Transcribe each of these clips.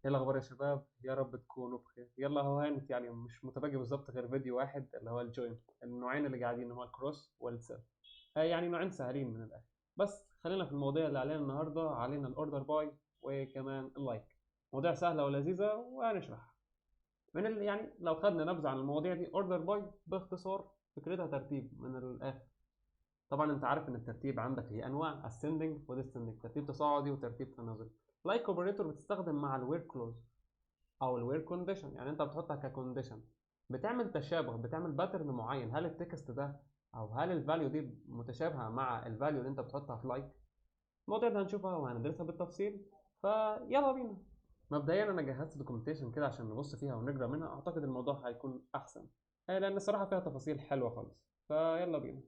ايه الاخبار يا شباب؟ يا رب تكونوا بخير. يلا هو هانت، يعني مش متبقي بالظبط غير فيديو واحد اللي هو ال join، النوعين اللي قاعدين هو ال cross وال self، يعني نوعين سهلين من الاخر. بس خلينا في المواضيع اللي علينا النهارده. علينا ال order by وكمان ال like، مواضيع سهلة ولذيذه وهنشرحها من يعني لو خدنا نبذه عن المواضيع دي. order by باختصار فكرتها ترتيب من الاخر. طبعا انت عارف ان الترتيب عندك هي انواع، ascending و descending، ترتيب تصاعدي وترتيب تنازلي. like operator بتستخدم مع ال where clause او ال where condition، يعني انت بتحطها ك condition، بتعمل تشابه، بتعمل pattern معين. هل ال text ده او هل ال value دي متشابهة مع ال value اللي انت بتحطها في like؟ المواضيع دي هنشوفها وهندرسها بالتفصيل، فيلا بينا. مبدئيا انا جهزت documentation كده عشان نبص فيها ونقرا منها، اعتقد الموضوع هيكون احسن لان الصراحة فيها تفاصيل حلوة خالص، فيلا بينا.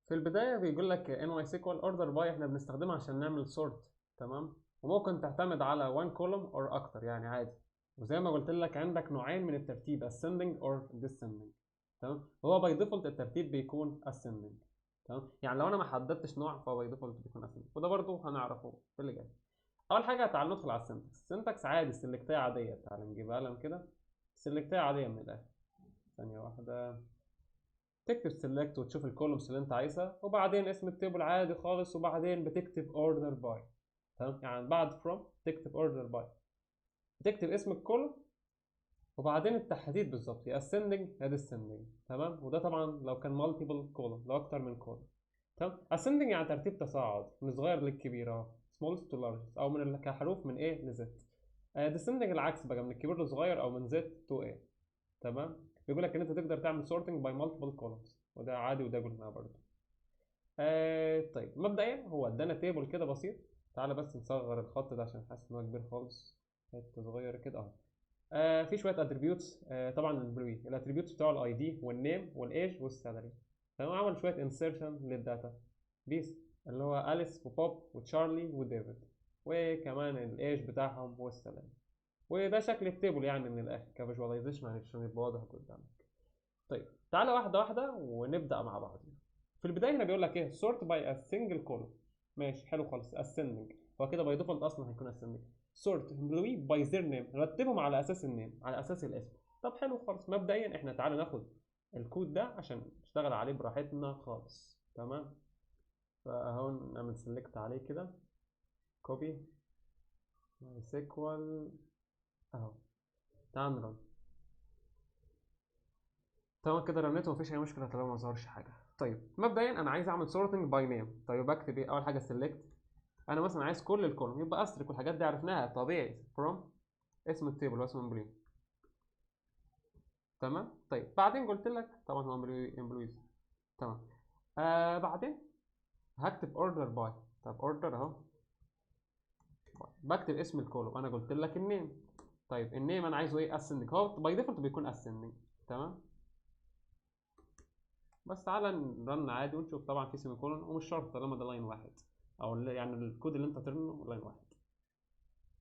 في البداية بيقول لك in MySQL order by احنا بنستخدمها عشان نعمل sort، تمام، وممكن تعتمد على 1 column or اكتر يعني عادي. وزي ما قلت لك عندك نوعين من الترتيب، ascending or descending، تمام. هو by default الترتيب بيكون ascending، تمام، يعني لو انا ما حددتش نوع فهو by default بيكون ascending، وده برضو هنعرفه في اللي جاي. اول حاجة تعال ندخل على ال syntax. ال syntax عادي، select ايه عادية، تعال نجيب قلم كده، select ايه عادية من الاخر. ثانية واحدة، تكتب select وتشوف ال columns اللي انت عايزها، وبعدين اسم ال table عادي خالص، وبعدين بتكتب order by، تمام، يعني بعد from تكتب order by، تكتب اسم ال column وبعدين التحديد بالظبط، يا ascending يا descending، تمام. وده طبعا لو كان multiple column، لو اكتر من column، تمام. ascending يعني ترتيب تصاعد من الصغير للكبير اهو، smallest to largest، او من كحروف من A ل Z. Descending العكس بقى، من الكبير للصغير او من Z to A، تمام. بيقول لك ان انت تقدر تعمل sorting by multiple columns، وده عادي وده قلناه برضه. طيب مبدئيا هو ادانا table كده بسيط، تعالى بس نصغر الخط ده عشان حاسس ان هو كبير خالص، حتة صغيرة كده اهو. في شوية attributes، طبعا ال employee ال attributes بتوع ال ID وال name وال age وال salary، تمام. عمل شوية insertion لل database اللي هو اليس وبوب وتشارلي وديفيد، وكمان ال age بتاعهم وال salary، وده شكل ال table يعني من الاخر ك visualization عشان يبقى واضح قدامك. طيب تعالى واحدة واحدة ونبدا مع بعض. في البداية هنا بيقول لك ايه؟ sort by a single column، ماشي حلو خالص. ascending هو كده by default اصلا هيكون ascending. sort employee by their name، رتبهم على اساس ال name، على اساس الاسم. طب حلو خالص. مبدئيا احنا تعالى ناخد الكود ده عشان نشتغل عليه براحتنا خالص، تمام. فاهو نعمل select عليه كده، copy MySQL اهو، تعال ن run. تمام كده رنيته ومفيش اي مشكلة طالما ما ظهرش حاجة. طيب مبدئيا انا عايز اعمل sorting by name. طيب اكتب ايه؟ اول حاجة select، انا مثلا عايز كل ال column، يبقى asterisk والحاجات دي عرفناها طبيعي، from اسم ال table واسم employee، تمام. طيب بعدين قلت لك طبعا هو employees، تمام. بعدين هكتب order by. طب order اهو، بكتب اسم ال column، انا قلت لك ال name. طيب ال name انا عايزه ايه؟ ascending، هو by default بيكون ascending، تمام. بس تعالى ن run عادي ونشوف. طبعا في semicolon ومش شرط طالما ده line واحد، او يعني الكود اللي انت ترنه line واحد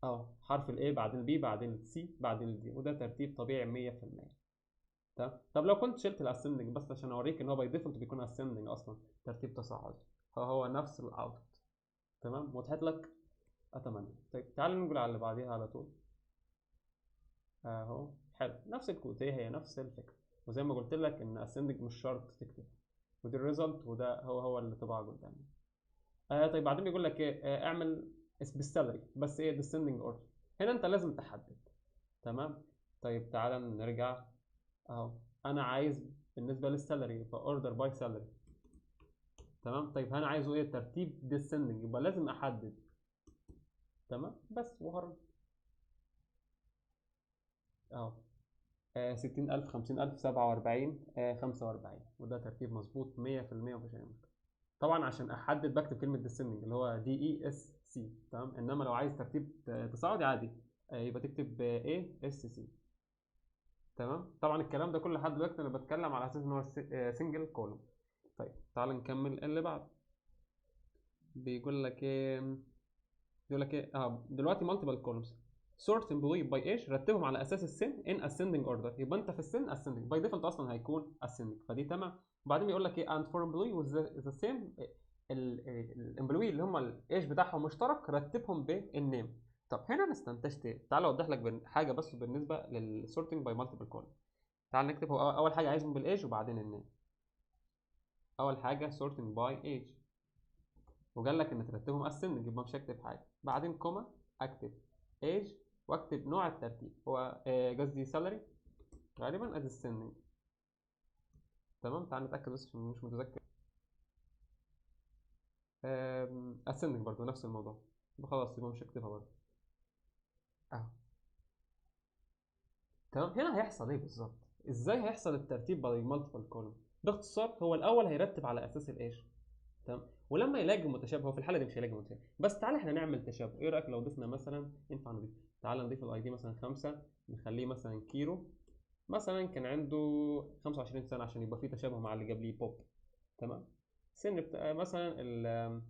اهو، حرف ال A بعدين ال B بعدين ال C بعدين ال D، وده ترتيب طبيعي مية في المية، تمام. طب لو كنت شلت ال ascending بس عشان اوريك ان هو by default بيكون ascending اصلا، ترتيب تصاعدي، فهو نفس ال output، تمام. وضحت لك؟ اتمنى. طيب تعالى نقول على اللي بعديها على طول اهو. حلو، نفس الكود، هي هي نفس الفكرة، وزي ما قلت لك ان ascending مش شرط تكتب، ودي ال result، وده هو اللي طبعه قدامنا. طيب بعدين بيقول لك ايه؟ اعمل بال salary بس ايه؟ descending order. هنا انت لازم تحدد، تمام. طيب تعالى نرجع اهو، انا عايز بالنسبة لل salary يبقى order by salary، تمام. طيب انا عايزه ايه؟ ترتيب descending، يبقى لازم احدد، تمام. بس وهرب اهو، 60000، 50000، 47، 45، وده ترتيب مظبوط مية في المية ومفيش أي مشكلة. طبعا عشان أحدد بكتب كلمة descending اللي هو D E S C، تمام. إنما لو عايز ترتيب تصاعدي عادي، يبقى تكتب A S C، تمام. طبعا الكلام ده كله لحد دلوقتي أنا بتكلم على أساس إن هو single column. طيب تعال نكمل اللي بعده. بيقول لك إيه؟ بيقول لك إيه؟ دلوقتي multiple columns sort employee by age، رتبهم على اساس السن in ascending order، يبقى انت في السن ascending by default اصلا هيكون ascending، فدي تمام. وبعدين بيقول لك ايه؟ and for employee with the same، ال employee اللي هم ال age بتاعهم مشترك رتبهم بال name. طب هنا انا استنتجت ايه؟ تعال اوضح لك حاجة بس بالنسبة لل sorting by multiple column. تعال نكتب، هو اول حاجة عايزهم بالايج وبعدين ال name. اول حاجة sorting by age، وقال لك ان ترتبهم ascending، يبقى مش هكتب حاجة. بعدين comma اكتب age واكتب نوع الترتيب، هو قصدي salary غالبا ascending. تمام، تعال نتاكد بس عشان مش متذكر. ascending برضو نفس الموضوع، خلاص يبقى مش هكتبها برضو اهو. تمام، هنا هيحصل ايه بالظبط؟ ازاي هيحصل الترتيب by multiple column؟ باختصار هو الاول هيرتب على اساس الايج، تمام، ولما يلاقي متشابه، هو في الحالة دي مش هيلاقي متشابه، بس تعالى احنا نعمل تشابه. ايه رايك لو ضفنا مثلا، ينفع نضيف، تعالى نضيف ال ID مثلا 5، نخليه مثلا كيرو مثلا كان عنده 25 سنة عشان يبقى فيه تشابه مع اللي قبليه بوب. تمام، سن بتاع مثلا ال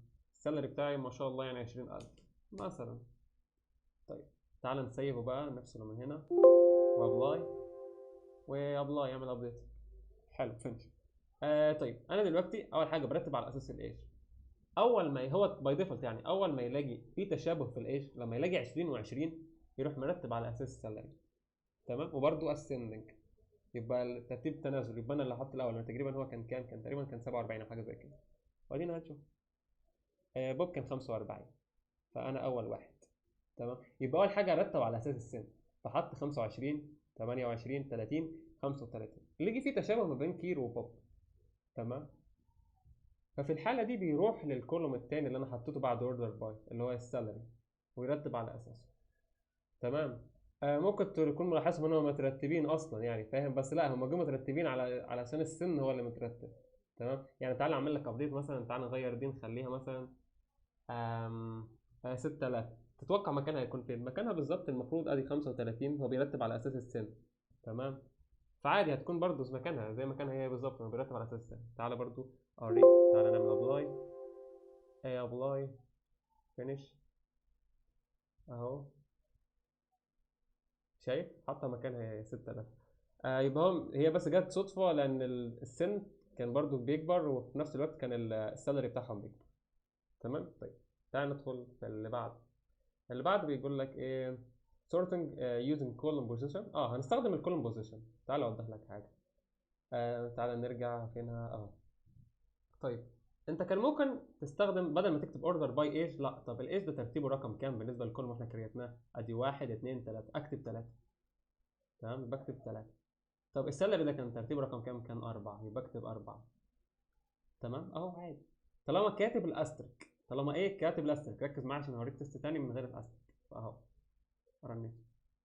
salary بتاعي ما شاء الله يعني 20000 مثلا. طيب تعالى نسيبه بقى، نفصله من هنا و apply و apply، يعمل update. حلو، finish. طيب انا دلوقتي اول حاجة برتب على اساس الايج. اول ما هو by default يعني اول ما يلاقي في تشابه في الايج، لما يلاقي 20 و20 يروح مرتب على اساس ال salary. تمام، وبرده ascending، يبقى الترتيب تنازل، يبقى انا اللي هحط الاول. تقريبا هو كان كام؟ كان تقريبا كان 47 او حاجة زي كده، وبعدين هنشوف. بوب كان 45، فانا اول واحد. تمام، يبقى اول حاجة رتب على اساس السن، فحط 25 28 30 35، اللي يجي فيه تشابه ما بين كيرو وبوب. تمام، ففي الحالة دي بيروح لل column الثاني اللي انا حطيته بعد order by اللي هو ال salary، ويرتب على اساسه. تمام، ممكن تكون ملاحظهم ان هم مترتبين اصلا يعني، فاهم، بس لا هم جم مترتبين على علشان السن هو اللي مترتب. تمام، يعني تعالى اعمل لك update مثلا، تعالى نغير دي نخليها مثلا 6000. تتوقع مكانها هيكون فين؟ مكانها بالظبط المفروض ادي 35، هو بيرتب على اساس السن. تمام، فعادي هتكون برضو مكانها زي مكانها هي بالظبط، هو بيرتب على اساس السن. تعالى برضو اوريك، تعالى نعمل apply، اي apply finish اهو، شايف حاطه مكانها هي 6000. يبقى هو هي بس جت صدفة لان السن كان برضو بيكبر وفي نفس الوقت كان ال salary بتاعهم بيكبر. تمام، طيب تعالى ندخل في اللي بعد. اللي بعده بيقول لك ايه؟ sorting using column position. هنستخدم ال column position. تعالى اوضح لك حاجة. تعالى نرجع فينها اهو. طيب انت كان ممكن تستخدم بدل ما تكتب order by age، لا طب الايج ده ترتيبه رقم كام بالنسبة لل column احنا كريتناه؟ ادي 1 2 3، اكتب 3. تمام، بكتب 3. طب ال salary ده كان ترتيبه رقم كام؟ كان 4، يبقى اكتب 4. تمام اهو عادي، طالما كاتب ال asterisk، طالما ايه كاتب ال asterisk، ركز معايا عشان هوريك test تاني من غير ال asterisk. فاهو رنيت،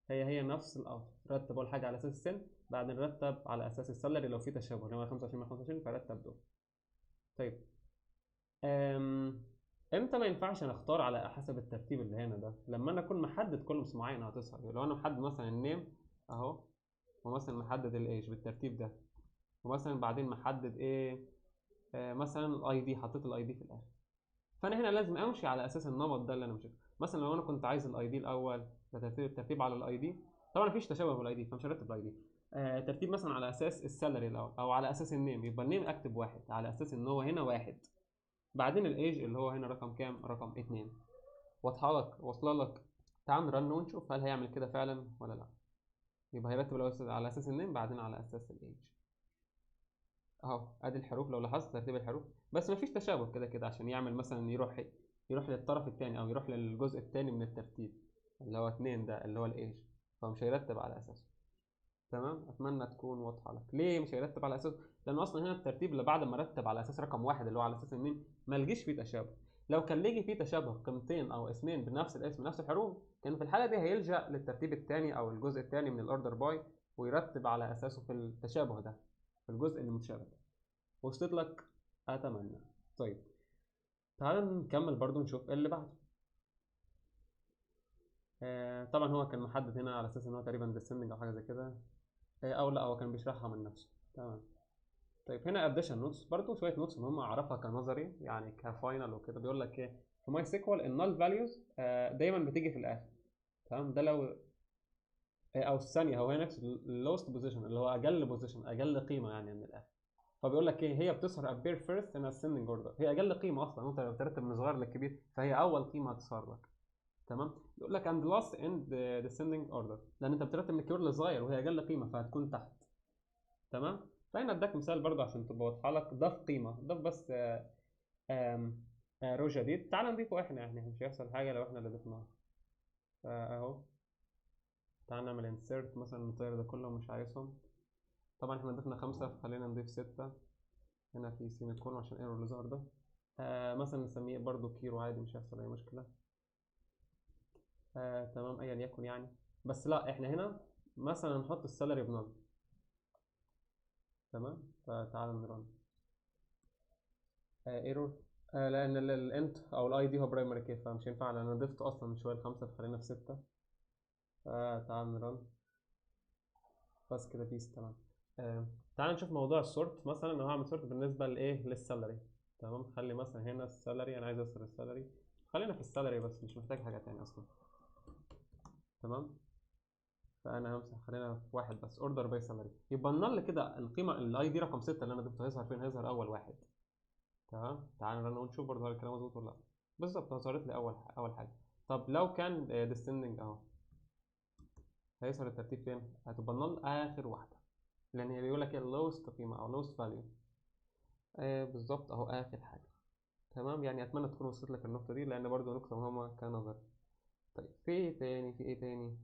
هي نفس ال out، رتب اول حاجة على اساس السن، بعدين رتب على اساس ال salary لو في تشابه، لو 25 مع 25 فرتب دول. طيب امتى ما ينفعش انا اختار على حسب الترتيب اللي هنا ده؟ لما انا اكون محدد columns معينة هتظهر. لو انا محدد مثلا ال name اهو، ومثلا محدد الايج بالترتيب ده، ومثلا بعدين محدد ايه، مثلا ال ID، حطيت ال ID في الاخر، فانا هنا لازم امشي على اساس النمط ده اللي انا مشيته. مثلا لو انا كنت عايز ال ID الاول، ده ترتيب على ال ID، طبعا مفيش تشابه في ال ID فمش هرتب ال ID. ترتيب مثلا على اساس ال salary الاول او على اساس ال name، يبقى ال name اكتب 1 على اساس ان هو هنا 1، بعدين الايج اللي هو هنا رقم كام؟ رقم 2. واضحة لك؟ واصله لك؟ تعال ن run ونشوف هل هيعمل كده فعلا ولا لا. يبقى هيرتب الاول على اساس ال name بعدين على اساس الايج اهو. ادي الحروف لو لاحظت ترتيب الحروف، بس مفيش تشابه كده كده عشان يعمل مثلا يروح للطرف الثاني او يروح للجزء الثاني من الترتيب اللي هو 2 ده اللي هو الايج، فمش هيرتب على اساسه. تمام، اتمنى تكون واضحة لك ليه مش هيرتب على اساسه، لان اصلا هنا الترتيب اللي بعد ما رتب على اساس رقم 1 اللي هو على اساس ال name ما لقيش فيه تشابه. لو كان لقي فيه تشابه قيمتين او اسمين بنفس الاسم نفس الحروف، كان في الحالة دي هيلجا للترتيب الثاني او الجزء الثاني من ال order by ويرتب على اساسه في التشابه ده، في الجزء اللي متشابه ده. وصلت لك؟ اتمنى. طيب تعال نكمل برضو نشوف ايه اللي بعده. طبعا هو كان محدد هنا على اساس ان هو تقريبا descending او حاجة زي كده، او لا هو كان بيشرحها من نفسه. تمام. طيب هنا addition notes، برضو شوية notes مهمة اعرفها كنظري يعني ك final وكده. بيقول لك ايه في MySQL ال null values دايما بتيجي في الاخر. تمام، ده لو او الثانية، هو هنا نفس ال lowest position اللي هو اقل position، اقل قيمة يعني من الاخر. فبيقول لك ايه، هي بتظهر appear first in ascending order، هي اقل قيمة اصلا، انت لو ترتب من صغير للكبير فهي اول قيمة هتظهر لك. تمام. يقول لك and last in descending order، لان انت بترتب من الكبير للصغير وهي اقل قيمة فهتكون تحت. تمام. فهنا اداك مثال برضه عشان تبقى واضحة لك، ضاف قيمة، ضاف بس row جديد، تعال نضيفه احنا، يعني مش هيحصل حاجة لو احنا اللي ضفناه. فاهو تعال نعمل insert مثلا، نطير ده كله مش عايزهم. طبعا احنا ضفنا 5 فخلينا نضيف 6 هنا في semicolon عشان error اللي ظهر ده. مثلا نسميه برضو كيرو عادي، مش هيحصل اي مشكلة. تمام، ايا يكن يعني. بس لا احنا هنا مثلا نحط ال salary ب null. تمام. فتعال ن run. Error، لان ال int او ال ID هو primary key فمش هينفع، لان انا ضفت اصلا من شوية ال5 فخلينا في 6. فتعال ن run بس كده peace. تمام. تعال نشوف موضوع ال sort. مثلا انا هعمل sort بالنسبة لايه؟ لل salary. تمام. خلي مثلا هنا ال salary، انا عايز اصل ال salary، خلينا في ال salary بس مش محتاج حاجة تاني اصلا. تمام. فانا همسح، خلينا في واحد بس، order by salary. يبقى ال null كده القيمة ال ID رقم 6 اللي انا ضفته هيظهر فين؟ هيظهر اول واحد. تمام. تعال ن run ونشوف برضه هل الكلام مظبوط ولا لا. بالظبط ظهرت لي اول حاجة. طب لو كان descending اهو، هيظهر الترتيب فين؟ هتبقى ال null اخر واحدة، لان هي بيقول لك ال lowest قيمة او lowest value. بالظبط اهو اخر حاجة. تمام. يعني اتمنى تكون وصلت لك النقطة دي، لان برضه نقطة مهمة كنظر. طيب في ايه تاني؟ في ايه تاني؟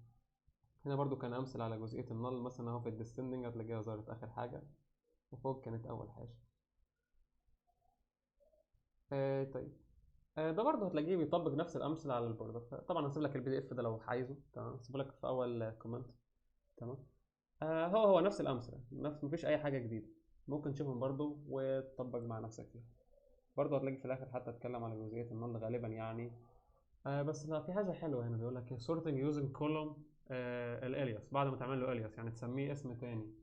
هنا برضو كان امثل على جزئية ال null، مثلا اهو في ال descending هتلاقيها ظهرت اخر حاجة، وفوق كانت اول حاجة. طيب ده برضه هتلاقيه بيطبق نفس الامثلة على ال product. طبعا هسيب لك ال PDF ده لو عايزه، تمام، هسيبه لك في اول comment. تمام. هو نفس الامثلة، نفس، مفيش اي حاجة جديدة، ممكن تشوفهم برضه وتطبق مع نفسك فيها. برضه هتلاقي في الاخر حتى اتكلم على جزئية ال null غالبا يعني. بس لا، في حاجة حلوة هنا بيقول لك sorting using column ال alias، بعد ما تعمل له alias يعني تسميه اسم تاني.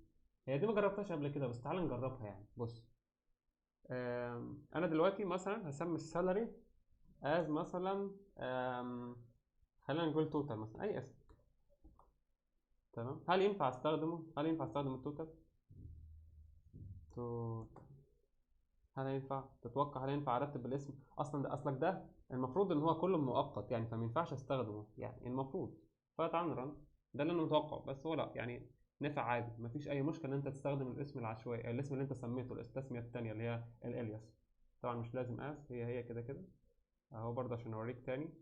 هي دي ما جربتهاش قبل كده بس تعال نجربها يعني. بص، انا دلوقتي مثلا هسمي ال salary as مثلا، خلينا نقول total مثلا، اي اسم. تمام. هل ينفع استخدمه؟ هل ينفع استخدم ال total؟ total هل ينفع؟ تتوقع هل ينفع ارتب الاسم اصلا؟ ده اصلك ده المفروض ان هو كله مؤقت يعني، فما ينفعش استخدمه يعني المفروض. فتعال ن run، ده اللي انا متوقعه، بس هو لا يعني نفع عادي، مفيش اي مشكلة ان انت تستخدم الاسم العشوائي، الاسم اللي انت سميته، التسمية الثانية اللي هي ال alias. طبعا مش لازم as، هي كده كده اهو برضه عشان اوريك تاني،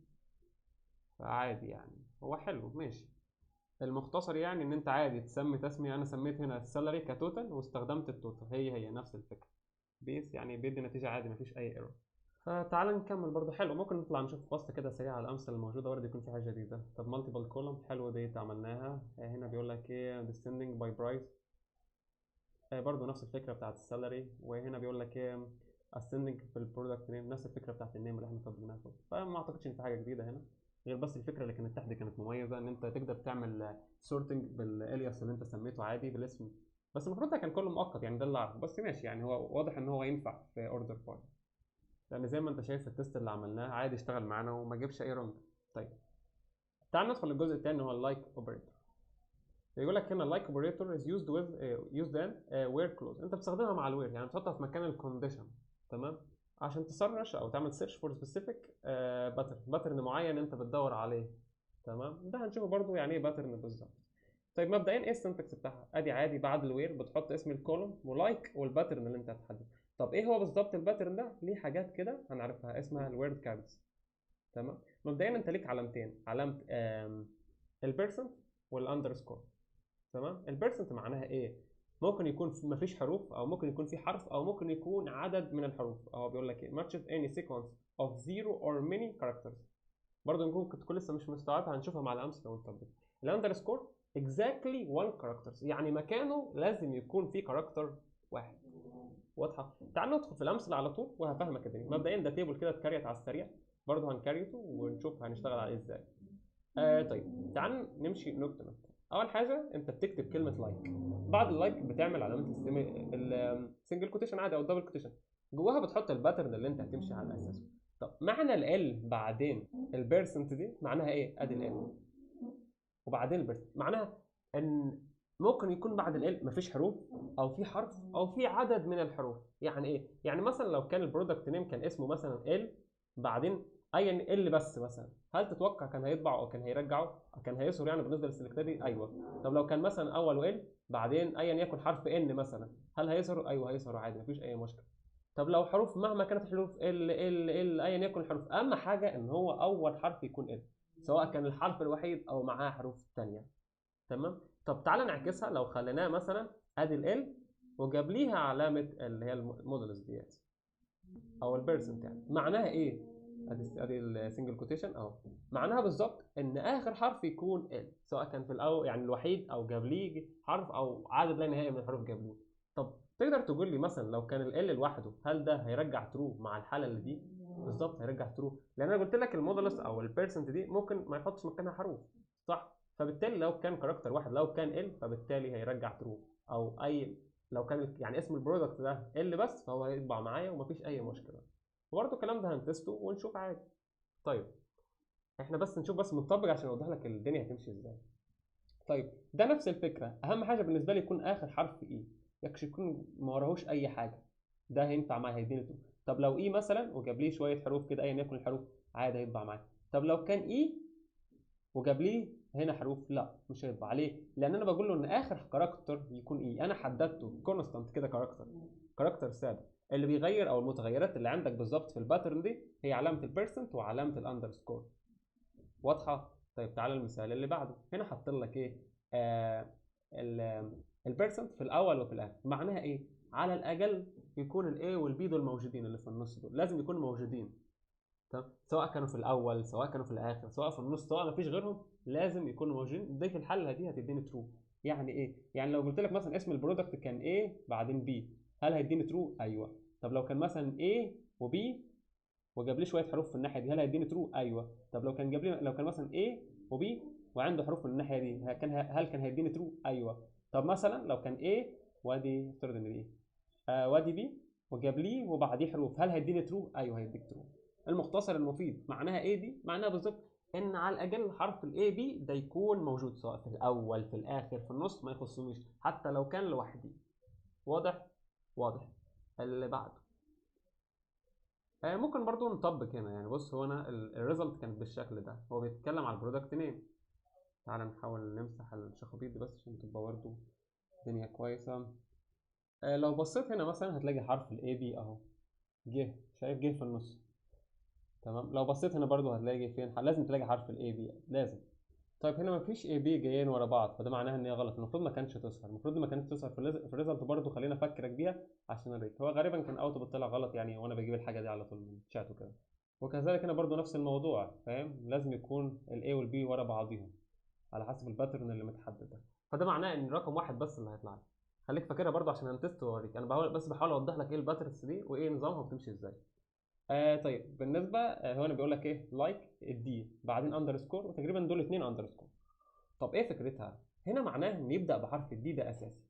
فعادي يعني، هو حلو ماشي. المختصر يعني ان انت عادي تسمي تسميه، انا سميت هنا ال salary ك total واستخدمت ال total، هي نفس الفكرة، peace يعني بيدي نتيجة عادي، مفيش اي error. فتعال نكمل برضه. حلو، ممكن نطلع نشوف بصة كده سريعة على الامثلة الموجودة، برضه يكون في حاجة جديدة. طب multiple column حلو، ديت عملناها. هنا بيقول لك ايه؟ descending by price، برضه نفس الفكرة بتاعت ال salary. وهنا بيقول لك ايه؟ ascending في ال product name، نفس الفكرة بتاعت ال name اللي احنا طبقناها فوق. فما اعتقدش ان في حاجة جديدة هنا، غير بس الفكرة اللي كانت تحت دي كانت مميزة، ان انت تقدر تعمل sorting بال alias اللي انت سميته عادي بالاسم، بس المفروض ده كان كله مؤقت يعني، ده اللي اعرفه. بس ماشي يعني، هو واضح ان هو ينفع في order by، لان زي ما انت شايف في ال test اللي عملناه عادي اشتغل معانا وما جابش اي wrong. طيب تعال ندخل للجزء الثاني هو ال like operator. بيقول لك هنا ال like operator is used with used in where clause. انت بتستخدمها مع ال where، يعني بتحطها في مكان ال condition، تمام، عشان ت search او تعمل search for specific pattern، pattern معين انت بتدور عليه. تمام، ده هنشوفه برضو يعني ايه pattern بالظبط. طيب مبدئيا ايه ال syntax بتاعها؟ ادي عادي بعد ال where بتحط اسم ال column و like وال pattern اللي انت هتحدده. طب ايه هو بالظبط ال pattern ده؟ ليه حاجات كده هنعرفها اسمها ال wildcards. تمام، مبدئيا انت ليك علامتين، علامة ال percent وال underscore. تمام، ال percent معناها ايه؟ ممكن يكون مفيش حروف، او ممكن يكون في حرف، او ممكن يكون عدد من الحروف. اهو بيقول لك ايه؟ matches any sequence of zero or many characters. برضه ممكن تكون لسه مش مستوعبها، هنشوفها مع الامثلة ونطبق. ال underscore exactly one characters، يعني مكانه لازم يكون في character واحد. واضحة؟ تعال ندخل في الامثلة على طول وهفهمك الدنيا. مبدئيا ده table كده ات create على السريع، برضه هن create ه ونشوف هنشتغل عليه ازاي. طيب تعال نمشي نقطة نقطة. اول حاجة انت بتكتب كلمة like، بعد ال like بتعمل علامة ال single quotation عادي او ال double quotation، جواها بتحط ال pattern اللي انت هتمشي على اساسه. طب معنى ال بعدين ال percent دي معناها ايه؟ ادي ال وبعدين ال percent، معناها ان ممكن يكون بعد ال مفيش حروف، او في حرف، او في عدد من الحروف. يعني ايه؟ يعني مثلا لو كان ال product name كان اسمه مثلا ال بعدين ايا L بس مثلا، هل تتوقع كان هيطبع او كان هيرجعه؟ كان هيظهر يعني بالنسبة لل select دي؟ ايوه. طب لو كان مثلا اول L بعدين ايا يكن حرف N مثلا، هل هيظهر؟ ايوه هيظهر عادي، مفيش اي مشكلة. طب لو حروف مهما كانت الحروف L L L ايا يكن الحروف، اهم حاجة ان هو اول حرف يكون L، سواء كان الحرف الوحيد او معاه حروف ثانية. تمام. طب تعالى نعكسها، لو خليناها مثلا ادي L وجاب ليها علامة اللي هي ال modulus ديت او ال percent، يعني معناها ايه؟ ادي ال single quotation اهو، معناها بالظبط ان اخر حرف يكون L، سواء كان في الاول يعني الوحيد او جاب ليه حرف او عدد لا نهائي من الحروف جاب ليه. طب تقدر تقول لي مثلا لو كان L لوحده هل ده هيرجع true مع الحالة اللي دي؟ بالظبط هيرجع true، لان انا قلت لك ال modulus او ال percent دي ممكن ما يحطش مكانها حروف، صح؟ فبالتالي لو كان character واحد، لو كان L، فبالتالي هيرجع true، او اي لو كان يعني اسم ال product ده L بس فهو هيطبع معايا ومفيش اي مشكلة. وبرده الكلام ده هن test ه ونشوف عادي. طيب احنا بس نشوف بس متطبق عشان اوضح لك الدنيا هتمشي ازاي. طيب ده نفس الفكرة، اهم حاجة بالنسبة لي يكون اخر حرف E، يكش يكون ما وراهوش اي حاجة، ده هينفع معايا هيديني true. طب لو E مثلا وجاب لي شوية حروف كده ايا يكن الحروف عادي هيطبع معايا. طب لو كان E وجاب لي هنا حروف، لا مش هيطبع. ليه؟ لان انا بقول له ان اخر character يكون E، انا حددته constant كده، character ثابت. اللي بيغير او المتغيرات اللي عندك بالظبط في ال pattern دي هي علامة ال percent وعلامة ال underscore. واضحة؟ طيب تعالى المثال اللي بعده. هنا حاطط لك ايه؟ ال percent في الاول وفي الاخر. معناها ايه؟ على الاقل يكون ال A وال B دول موجودين، اللي في النص دول لازم يكونوا موجودين، تمام؟ سواء كانوا في الاول سواء كانوا في الاخر سواء في النص سواء ما فيش غيرهم، لازم يكونوا موجودين. دي في الحالة دي هتديني true. يعني ايه؟ يعني لو قلت لك مثلا اسم ال product كان A بعدين B، هل هيديني true؟ ايوه. طب لو كان مثلا A و B وجاب لي شوية حروف في الناحية دي، هل هيديني true؟ ايوه. طب لو كان جاب لي، لو كان مثلا A و B وعنده حروف من الناحية دي، هل كان هيديني true؟ ايوه. طب مثلا لو كان A وادي، افترض ان دي وادي B وجاب لي وبعديه حروف، هل هيديني true؟ ايوه هيديك true. المختصر المفيد معناها ايه دي؟ معناها بالظبط ان على الاقل حرف ال A B ده يكون موجود، سواء في الاول في الاخر في النص، ما يخصنيش حتى لو كان لوحدي. واضح؟ واضح. اللي بعده ممكن برضو نطبق هنا. يعني بص، هو انا ال result كانت بالشكل ده، هو بيتكلم على ال product name. تعال نحاول نمسح الشخابيط دي بس عشان تبقى برضو الدنيا كويسة. لو بصيت هنا مثلا هتلاقي حرف ال A B اهو جه، شايف جه في النص، تمام. لو بصيت هنا برضو هتلاقي فين، لازم تلاقي حرف ال A B لازم. طيب هنا مفيش A B جايين ورا بعض، فده معناها ان هي غلط، المفروض ما كانتش تظهر، المفروض ما كانتش تظهر في ال result برضو. خلينا افكرك بيها عشان اوريك. هو غالبا كان output طلع غلط يعني، وانا بجيب الحاجة دي على طول من الشات وكده. وكذلك هنا برضو نفس الموضوع، فاهم؟ لازم يكون ال A وال B ورا بعضيهم على حسب ال pattern اللي متحدد ده. فده معناه ان رقم واحد بس اللي هيطلع لي. خليك فاكرها برضو عشان هن test واوريك. انا بحاول بس بحاول اوضح لك ايه ال patterns دي وايه نظامها وبتمشي ازاي. طيب بالنسبة هو انا بيقول لك ايه؟ like ال D بعدين underscore، وتقريبا دول اتنين underscore. طب ايه فكرتها؟ هنا معناه ان يبدا بحرف ال D ده اساسي،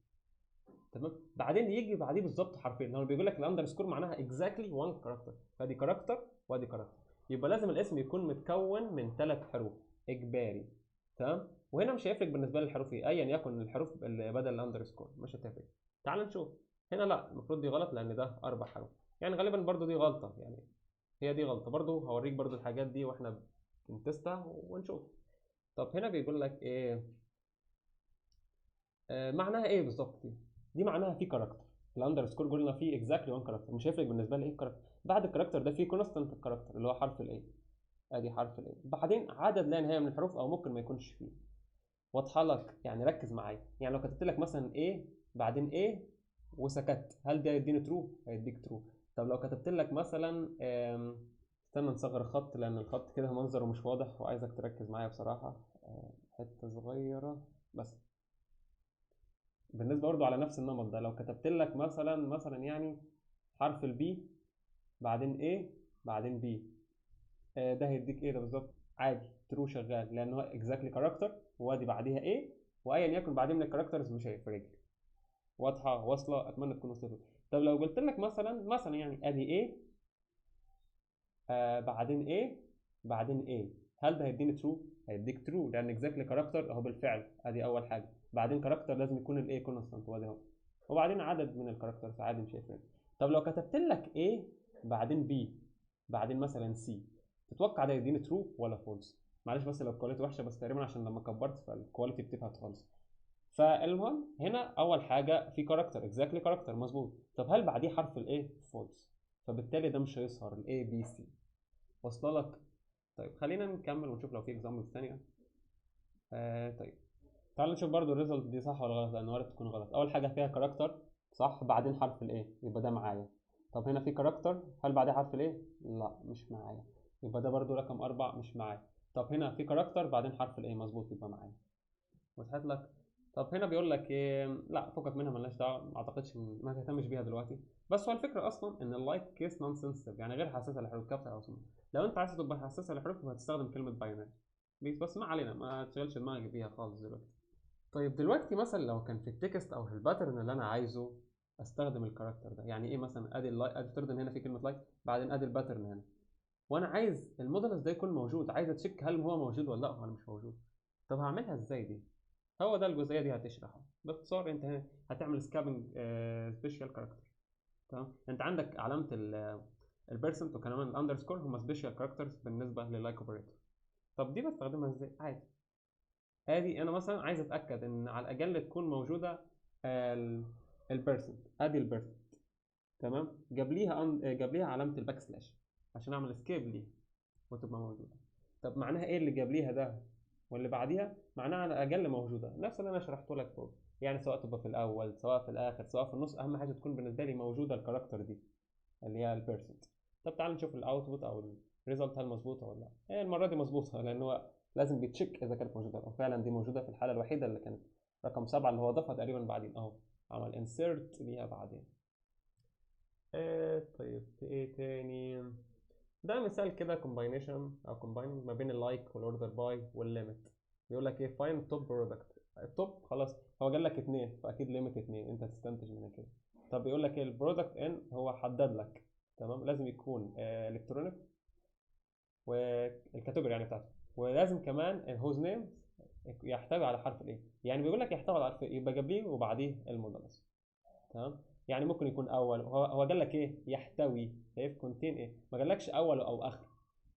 تمام؟ بعدين يجي بعديه بالظبط حرفين. هو بيقول لك ال underscore معناها exactly 1 character، فدي character وادي character، يبقى لازم الاسم يكون متكون من 3 حروف اجباري، تمام؟ وهنا مش هيفرق بالنسبة لي الحروف ايه، ايا يكن الحروف اللي بدل ال underscore مش هتفرق. تعال نشوف هنا، لا المفروض دي غلط لان ده 4 حروف، يعني غالبا برضو دي غلطه، يعني هي دي غلطه برضو. هوريك برضو الحاجات دي واحنا بن test ها ونشوف. طب هنا بيقول لك ايه؟ معناها ايه بالظبط دي؟ دي معناها في character، ال underscore قلنا فيه exactly 1 character، مش هيفرق بالنسبة لي ايه character. بعد ال character ده في constant character اللي هو حرف ال A، ادي حرف ال A، بعدين عدد لا نهاية من الحروف او ممكن ما يكونش فيه. واضحة لك؟ يعني ركز معايا. يعني لو كتبت لك مثلا A بعدين A وسكت، هل ده هيديني true؟ هيديك true. طب لو كتبت لك مثلا، استنى نصغر الخط لان الخط كده منظره مش واضح وعايزك تركز معايا بصراحة، حتة صغيرة بس. بالنسبة برضو على نفس النمط ده، لو كتبت لك مثلا يعني حرف ال B بعدين A بعدين B، ده هيديك ايه ده بالظبط؟ عادي true شغال، لان هو exactly character وادي بعديها A، وايا يكن بعدين من ال characters مش هيفرق. واضحة؟ واصله؟ اتمنى تكون وصلت. طب لو قلت لك مثلا يعني ادي A بعدين A بعدين A، هل ده هيديني true؟ هيديك true لان exactly character اهو بالفعل، ادي اول حاجة، بعدين character لازم يكون ال A constant وادي اهو، وبعدين عدد من ال characters عادي مش هيفرق. طب لو كتبت لك A بعدين B بعدين مثلا C، تتوقع ده يديني true ولا false؟ معلش بس لو ال quality وحشة، بس تقريبا عشان لما كبرت فال quality بتبهت خالص. فالمهم هنا اول حاجة في character، exactly character مظبوط. طب هل بعديه حرف ال A؟ false، فبالتالي ده مش هيظهر ال A B C. واصله لك؟ طيب خلينا نكمل ونشوف لو في examples ثانية. طيب تعال نشوف برضو ال result دي صح ولا غلط، لان وارد تكون غلط. اول حاجة فيها character صح، بعدين حرف ال A، يبقى ده معايا. طب هنا في character، هل بعديه حرف ال A؟ لا مش معايا، يبقى ده برضو رقم 4 مش معايا. طب هنا في character بعدين حرف ال A، مظبوط، يبقى معايا. وضحت لك؟ طب هنا بيقول لك ايه؟ لا فكك منها، مالناش دعوه، ما اعتقدش ما تهتمش بيها دلوقتي. بس هو الفكرة اصلا ان ال like case non sensitive، يعني غير حساسة لحروف capital او small. لو انت عايز تبقى حساسة لحروف فهتستخدم كلمة binary بس، ما علينا، ما تشغلش دماغك بيها خالص دلوقتي. طيب دلوقتي مثلا لو كان في ال text او في ال pattern اللي انا عايزه استخدم ال character ده، يعني ايه مثلا؟ ادي ال like، ادي افترض ان هنا في كلمة like، بعدين ادي ال pattern هنا، وانا عايز ال modulus ده يكون موجود، عايز ا check هل هو موجود ولا لا ولا مش موجود. طب هعملها ازاي دي؟ هو ده الجزئية دي هتشرحه باختصار. انت هنا هتعمل escaping special character، تمام؟ انت عندك علامة ال percent وكمان ال underscore هما special characters بالنسبة لل like operator. طب دي بستخدمها ازاي؟ عادي، ادي انا مثلا عايز اتاكد ان على الاقل تكون موجودة ال percent، ادي ال percent، تمام؟ جاب ليها علامة ال backslash عشان اعمل escape ليها وتبقى موجودة. طب معناها ايه اللي جاب ليها ده واللي بعديها؟ معناها على الاقل موجودة، نفس اللي انا شرحته لك فوق، يعني سواء تبقى في الاول سواء في الاخر سواء في النص، اهم حاجة تكون بالنسبة لي موجودة ال character دي اللي هي ال percent. طب تعال نشوف ال output او ال result هل مظبوطة ولا لا. هي المرة دي مظبوطة لان هو لازم بي check اذا كانت موجودة، وفعلا دي موجودة في الحالة الوحيدة اللي كانت رقم 7 اللي هو ضافها تقريبا بعدين، اهو عمل insert ليها بعدين. طيب في ايه تاني؟ ده مثال كده combination او combining ما بين ال like وال order by وال limit. بيقول لك ايه؟ find top product. ال top خلاص هو قال لك 2، فاكيد limit 2، انت تستنتج من كده. طب بيقول لك ايه؟ ال product in هو حدد لك، تمام؟ لازم يكون electronic وال category يعني بتاعته، ولازم كمان ال whose name يحتوي على حرف ال A، يعني بيقول لك يحتوي على حرف ال A، يبقى قبليه وبعديه ال modulus، تمام؟ يعني ممكن يكون اول، هو قال لك ايه؟ يحتوي، شايف contain ايه؟ ما قالكش اول او اخر،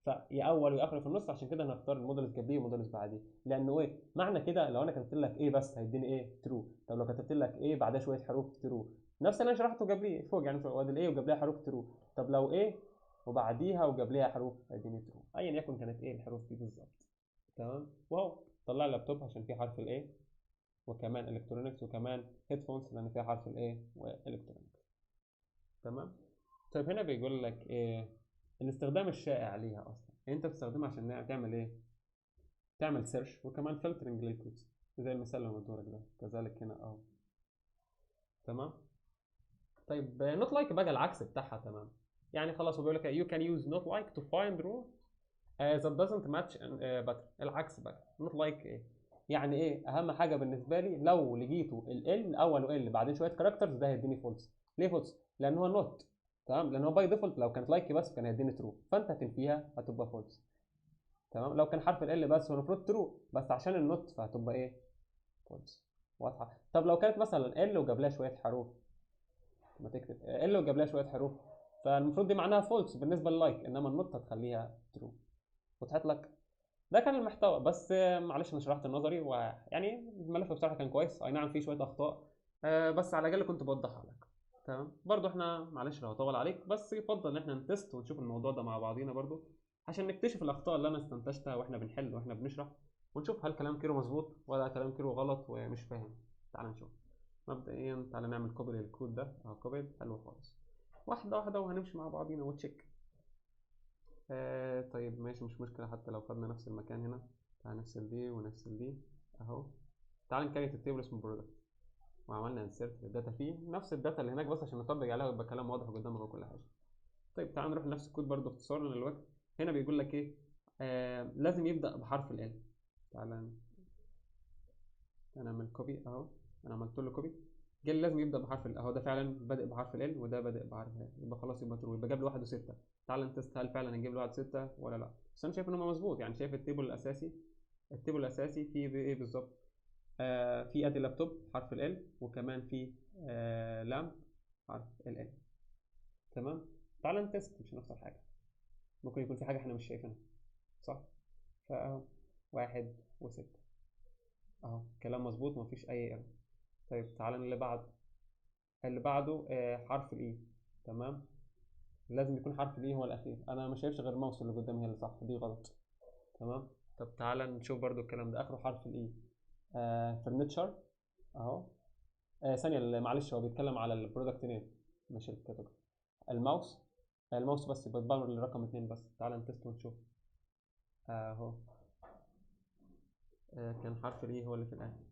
فيا اول ويا اخر في النص، عشان كده هنختار ال modulus قبليه و modulus بعديه، لانه ايه؟ معنى كده لو انا كتبت لك A بس هيديني ايه؟ true. طب لو كتبت لك A بعدها شوية حروف true، نفس اللي انا شرحته قبليه فوق، يعني فوق ادي ال A وقبلها حروف true. طب لو A وبعديها وقبليها حروف هيديني true، ايا يكن كانت ايه الحروف دي بالظبط، تمام؟ وهو طلع لابتوب عشان فيه حرف ال A وكمان electronics وكمان headphones لان فيها حرف ال A و electronics، تمام؟ طيب هنا بيقول لك ايه الاستخدام الشائع ليها اصلا؟ انت بتستخدمها عشان تعمل ايه؟ تعمل search وكمان filtering لل codes زي المثال اللي مدورك ده، كذلك هنا اهو، تمام؟ طيب not like بقى العكس بتاعها، تمام؟ يعني خلاص هو بيقول لك you can use not like to find row that doesn't match pattern. العكس بقى not like ايه؟ يعني ايه؟ اهم حاجة بالنسبة لي لو لقيته ال اول و L بعدين شوية characters ده هيديني false. ليه false؟ لان هو not، تمام؟ لان هو by default لو كانت like بس كان هيديني true، فانت هتنفيها هتبقى false، تمام؟ لو كان حرف ال L بس هو المفروض true، بس عشان ال not فهتبقى ايه؟ false. واضحة؟ طب لو كانت مثلا L وجاب لها شوية حروف، ما تكتب L وجاب لها شوية حروف، فالمفروض دي معناها false بالنسبة لل like، انما ال not هتخليها true. وضحت لك؟ ده كان المحتوى، بس معلش انا شرحت النظري، ويعني الملف بصراحة كان كويس، اي نعم فيه شوية اخطاء، بس على الاقل كنت بوضحها لك، تمام؟ برضو احنا معلش لو هطول عليك، بس يفضل ان احنا ن test ونشوف الموضوع ده مع بعضينا برضو عشان نكتشف الاخطاء اللي انا استنتجتها واحنا بنحل واحنا بنشرح، ونشوف هل كلام كيرو مظبوط ولا كلام كيرو غلط ومش فاهم. تعال نشوف. مبدئيا تعال نعمل copy لل code ده، اهو copy، حلو خالص، واحدة واحدة وهنمشي مع بعضينا و check. طيب ماشي، مش مشكلة حتى لو خدنا نفس المكان هنا. تعال نفصل دي ونفصل دي اهو. تعال ن create ال table اسمه product، وعملنا insert لل data فيه نفس ال data اللي هناك، بس عشان نطبق عليها ويبقى كلام واضح قدامك وكل حاجة. طيب تعال نروح لنفس الكود برده اختصارا للوقت. هنا بيقول لك ايه؟ لازم يبدا بحرف ال L. تعال نعمل copy اهو، انا عملت له copy، قال لازم يبدا بحرف ال، اهو ده فعلا بادئ بحرف ال L وده بادئ بحرف ال L، يبقى خلاص يبقى true، يبقى جاب لي 1 و6. تعال ن test هل فعلا هنجيب له 1 و6 ولا لا، بس انا شايف ان هو مظبوط، يعني شايف ال table الاساسي، ال table الاساسي فيه ايه بالظبط؟ في ادي لابتوب حرف ال L، وكمان في lamp حرف ال L، تمام؟ تعال ن test مش هنخسر حاجة. ممكن يكون في حاجة احنا مش شايفينها، صح؟ فاهو 1 و6 اهو، كلام مظبوط مفيش اي error. طيب تعالى اللي بعده، اللي بعده حرف ال E. تمام، لازم يكون حرف ال E هو الاخير. انا ما شايفش غير الماوس اللي قدامي هي اللي صح، دي غلط. تمام، طب تعالى نشوف برضو الكلام ده اخره حرف ال E. furniture اهو. ثانية معلش، هو بيتكلم على ال product name مش ال category. الماوس، الماوس بس بيتبرر للرقم 2 بس. تعالى ن test ونشوف اهو. كان حرف ال E هو اللي في الاخر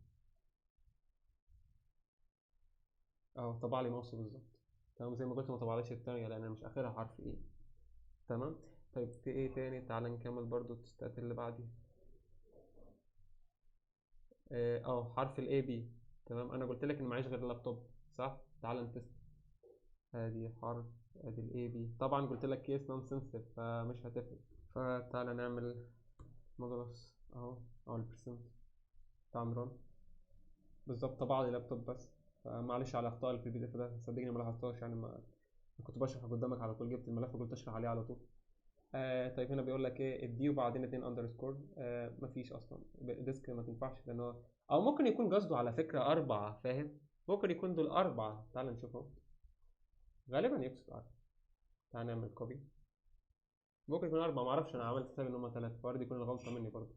اهو، طبع لي ماوس بالظبط. تمام، زي ما قلت ما طبعليش الثانية لان مش اخرها حرف E. تمام، طيب في ايه تاني؟ تعالى نكمل برضو ال test ات اللي بعديها. حرف ال A B. تمام، انا قلت لك ان معيش غير اللابتوب، صح؟ تعالى ن test. ادي حرف، ادي ال A B. طبعا قلت لك case non sensitive فمش هتفرق. فتعالى نعمل modulus اهو، او ال percent. تعال ن run. بالظبط طبع لي لابتوب بس. فمعلش على الاخطاء اللي في ال PDF ده، صدقني ما لاحظتهاش يعني، ما كنت بشرح قدامك على طول، جبت الملف وقلت اشرح عليه على طول. طيب هنا بيقول لك ايه؟ ال D وبعدين 2 underscore. مفيش اصلا desk، ما تنفعش لان هو، او ممكن يكون قصده على فكرة 4، فاهم؟ ممكن يكون دول 4. تعال نشوفهم، غالبا يقصد 4. تعال نعمل copy، ممكن يكون 4، معرفش، انا عملت حساب ان هم 3، فوارد يكون الغلطة مني برضه.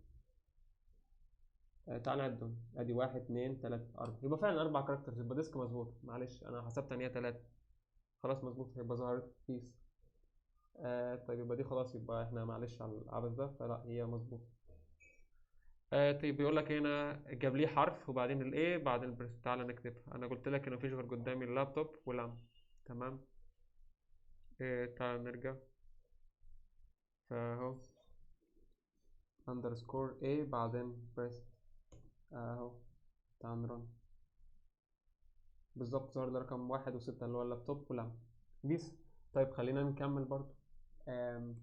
تعال نعدهم، ادي 1 2 3 4، يبقى فعلا 4 characters، يبقى desk مظبوط. معلش انا حسبت ان هي 3، خلاص مظبوط، هيبقى ظهرت بيس. طيب يبقى دي خلاص، يبقى احنا معلش على العبث ده، فلا هي مظبوط. طيب بيقول لك هنا جاب لي حرف وبعدين ال A بعدين ال percent. تعالى نكتبها، انا قلت لك ان مفيش غير قدامي اللابتوب و lamp. تمام، تعالى نرجع، فاهو underscore A بعدين percent اهو. تعال ن run. بالظبط ظهر لي رقم 1 و6 اللي هو اللابتوب و lamp بيس. طيب خلينا نكمل برضو.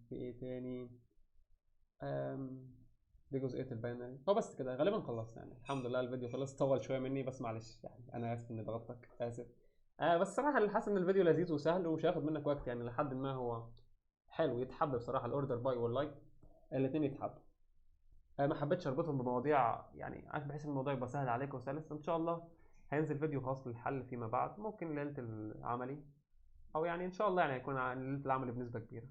في ايه تاني؟ دي جزئية ال binary. هو بس كده غالبا خلصنا يعني، الحمد لله الفيديو خلص، طول شوية مني بس معلش يعني، انا اسف اني ضغطتك، اسف. بس صراحة اللي حاسس ان الفيديو لذيذ وسهل ومش هياخد منك وقت يعني، لحد ما هو حلو يتحب بصراحة. ال order by وال like الاثنين يتحبوا. ما حبيتش اربطهم بمواضيع يعني، عارف، بحيث الموضوع يبقى سهل عليك وسلس. ان شاء الله هينزل فيديو خاص للحل فيما بعد، ممكن ليلة العملي، او يعني ان شاء الله يعني هيكون ليلة العملي بنسبة كبيرة،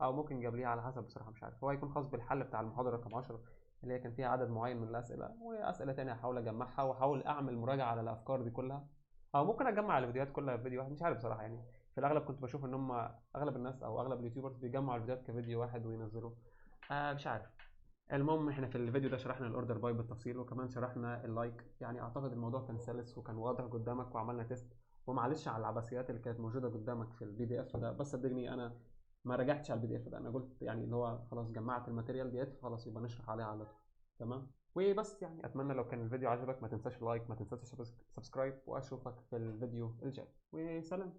او ممكن قبليها على حسب، بصراحة مش عارف. هو هيكون خاص بالحل بتاع المحاضرة رقم 10 اللي هي كان فيها عدد معين من الاسئلة، واسئلة تانية هحاول اجمعها واحاول اعمل مراجعه على الافكار دي كلها، او ممكن اجمع الفيديوهات كلها في فيديو واحد، مش عارف بصراحة يعني. في الاغلب كنت بشوف ان هم اغلب الناس او اغلب ال YouTubers بيجمعوا الفيديوهات كفيديو واحد وينزلوه، مش عارف. المهم احنا في الفيديو ده شرحنا ال order by بالتفصيل، وكمان شرحنا ال like، يعني اعتقد الموضوع كان سلس وكان واضح قدامك، وعملنا test. ومعلش على العبثيات اللي كانت موجودة قدامك في ال PDF ده، بس صدقني انا ما رجعتش على ال PDF ده، انا قلت يعني اللي هو خلاص جمعت ال material ديت، خلاص يبقى نشرح عليها على طول. تمام، وبس يعني اتمنى لو كان الفيديو عجبك ما تنساش like، ما تنساش subscribe، واشوفك في الفيديو الجاي، وسلام.